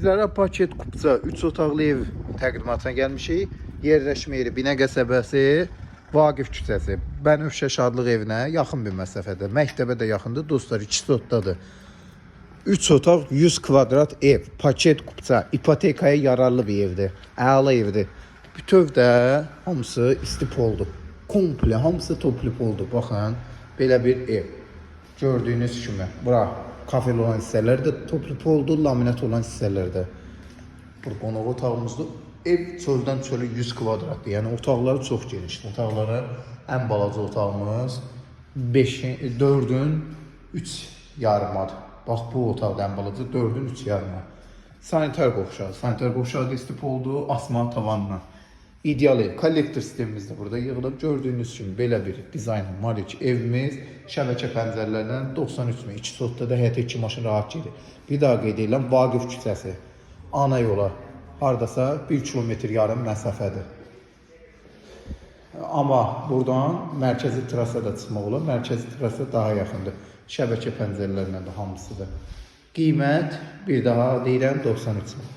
Sizlərə paket kupça 3 otaqlı ev təqdimatına gəlmişik. Yerləşmə yeri Binə qəsəbəsi, Vaqif küçəsi. Bənövşə Şadlıq evinə yaxın bir məsafədə. Məktəbə də yaxındır. Dostlar, 2 sotdadır. 3 otaq 100 kvadrat ev, paket kupça, ipotekaya yararlı bir evdir. Əla evdir. Bütöv də hamısı istipoldur. Komple hamısı toplipoldur. Baxın, belə bir ev. Gördüyünüz kimi bura kafel olan hissələr də toplipoldur, laminat olan hissələr də. Bur qonaq otağımızdır. Ev çöldən çölə 100 kvadratdır. Yəni otaqları çox genişdir. Otaqları ən balaca otağımız 5-in 4-ün 3 yarımadır. Bax bu otaq da ən balaca 4-ün 3 yarıma. Sanitar qovşağı, sanitar qovşağı da istipoldu, asma tavanla. İdeal ev. Kollektor sistemimiz də burada yığılıb. Gördüyünüz kimi belə bir dizaynın malik evimiz şəbəkə pəncərələrlə 93 min 2 sotda da həyətə 2 maşın rahat gedir. Bir daha qeyd edirəm, Vaqif küçəsi ana yola hardasa 1 kilometr yarım məsafədir. Amma buradan mərkəzi trassa da çıxmaq olar. Mərkəzi trassa daha yaxındır. Şəbəkə pəncərələrlə də hamısıdır. Qiymət bir daha deyirəm 93 min.